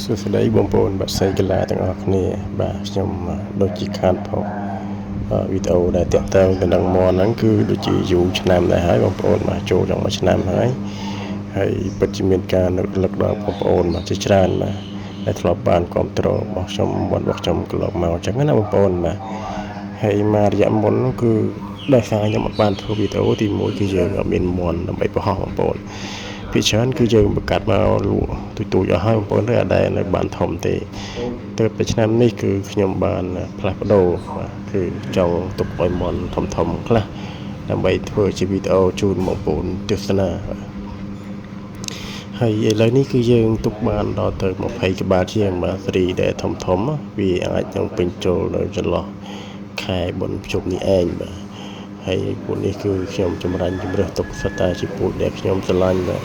សួស្តីបងប្អូនបាក់សីកីឡាទាំងអស់គ្នាបាទខ្ញុំដូចជាខានផុសវីដេអូដែលតាក់ទងទៅនឹងមន់ហ្នឹងគឺដូចជាយូរឆ្នាំដែរហើយបងប្អូនបាទចូលចង់មួយឆ្នាំហើយហើយពិតជាមានការនឹករលឹកដល់បងប្អូនបាទជាច្រើនបាទដែលធ្លាប់បានគ្រប់គ្រងរបស់ខ្ញុំមន់របស់ខ្ញុំកន្លងមកអញ្ចឹងណាបងប្អូនបាទហើយមករយៈមុនគឺដោយសារខ្ញុំអត់បានធ្វើវីដេអូទី1គឺយើងអត់មានមន់ដើម្បីបង្ហោះបងប្អូន ពីច្រើនគឺយើងបង្កាត់មកលក់ទូចទូចអស់ហើយបងប្អូនទេអត់ដែលនៅបានធំទេទើបតែឆ្នាំនេះគឺខ្ញុំបានផ្លាស់ប្ដូរបាទគឺចង់ទុកឲ្យមន់ធំធំខ្លះដើម្បីធ្វើជាវីដេអូជូនបងប្អូនទស្សនាបាទហើយឥឡូវនេះគឺយើងទុកបានដល់ទៅ20ក្បាលជាងបាទសេរីដែលធំធំវាអាចនឹងពេញចូលនៅចន្លោះខែបុណ្យភ្ជុំនេះឯងបាទហើយពួកនេះគឺខ្ញុំចម្រាញ់ជំរើសទុកសុទ្ធតែជាពូជដែលខ្ញុំស្រឡាញ់បាទ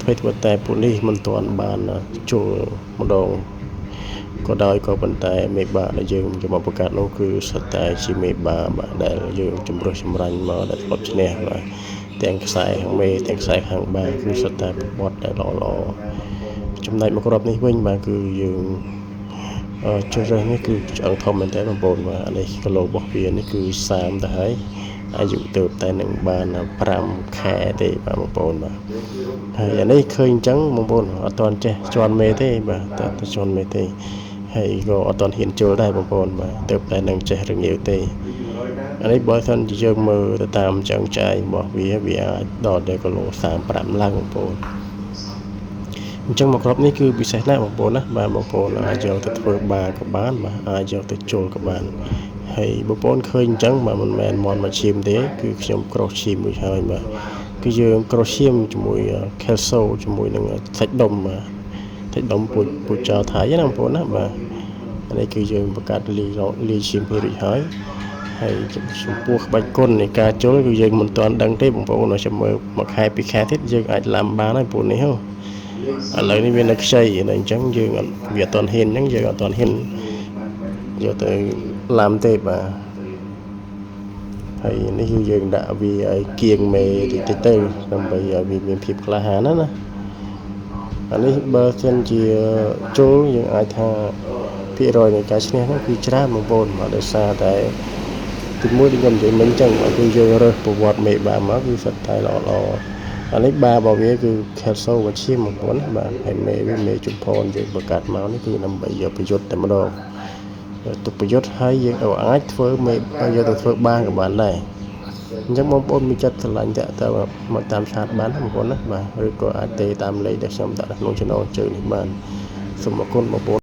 អ្វីត្បិតតែពួកនេះមិនទាន់បានចូលម្ដងក៏ដោយក៏ប៉ុន្តែមេបាដែលយើងយកមកបង្កើតនោះគឺសុទ្ធតែជាមេបាបាទដែលយើងជំរើសចម្រាញ់មកដែលធ្លាប់ឈ្នះបាទទាំងខ្សែខាងមេទាំងខ្សែខាងបាគឺសុទ្ធតែប្រវត្តិដែលល្អល្អចំណែកមកគ្រាប់នេះវិញបាទគឺយើងជ្រើសរើសនេះគឺឆ្អឹងធំមែនតើបងប្អូនបាទអានេះគីឡូរបស់វានេះគឺ30ទៅហើយអាយុទៅតែនឹងបាន5ខែទេបាទបងប្អូនបាទហើយអានេះឃើញអញ្ចឹងបងប្អូនអត់ទាន់ចេះជន់មេទេបាទតែជន់មេទេហើយក៏អត់ទាន់ហ៊ានចូលដែរបងប្អូនបាទទៅតែនឹងចេះរងាវទេអានេះបើសិនជាយើងមើលទៅតាមចើងចែងរបស់វាវាអាចដល់ទៅគីឡូ35ឡើងបងប្អូនអញ្ចឹងមកគ្រាប់នេះគឺពិសេសណាស់បងប្អូនណាបាទបងប្អូនអាចយកទៅធ្វើបាក៏បានបាទអាចយកទៅជល់ក៏បានហើយបងប្អូនឃើញអញ្ចឹងបាទមិនមែនមន់មកឈាមទេគឺខ្ញុំក្រុសឈាមមួយហើយបាទគឺយើងក្រុសឈាមជាមួយ Kelso ជាមួយនឹងសាច់ដុំបាទសាច់ដុំពូជពូជចោលថៃណាបងប្អូនណាបាទអានេះគឺយើងបង្កើតលីលីឈាមពីរួចហើយហើយចំពោះក្បាច់គុណនៃការជល់គឺយើងមិនទាន់ដឹងទេបងប្អូនឲ្យចាំមើលមួយខែពីរខែទៀតយើងអាចឡាំបានហើយពួកនេះហ៎ឥឡូវនេះវានៅខ្ចីដល់អញ្ចឹងយើងអត់វាអត់ទាន់ហ៊ានអញ្ចឹងយើងអត់ទាន់ហ៊ានយកទៅឡាំទេបាទហើយនេះគឺយើងដាក់វាឲ្យគៀងមេតិចតិចទៅដើម្បីឲ្យវាមានភាពក្លាហានណាណាអានេះបើសិនជាជុលយើងអាចថាភាគរយនៃការឈ្នះហ្នឹងគឺច្រើនបងប្អូនបាទដោយសារតែទីមួយដូចខ្ញុំនិយាយមិញអញ្ចឹងបាទគឺយើងរើសប្រវត្តិមេបាមកគឺសុទ្ធតែល្អល្អអានេះបារបស់វាគឺ Kelso មួយឈាមបងប្អូនណាបាទហើយមេវាមេជុំផនយើងបង្កើតមកនេះគឺដើម្បីយកប្រយុទ្ធតែម្ដងទុកប្រយុទ្ធហើយយើងអាចធ្វើមេយកទៅធ្វើបាក៏បានដែរអញ្ចឹងបងប្អូនមានចិត្តស្រឡាញ់តាក់ទៅមកតាមឆាតបានណាបងប្អូនណាបាទឬក៏អាចទេតាមលេខដែលខ្ញុំដាក់ក្នុងចំណងជើងនេះបានសូមអរគុណបងប្អូន។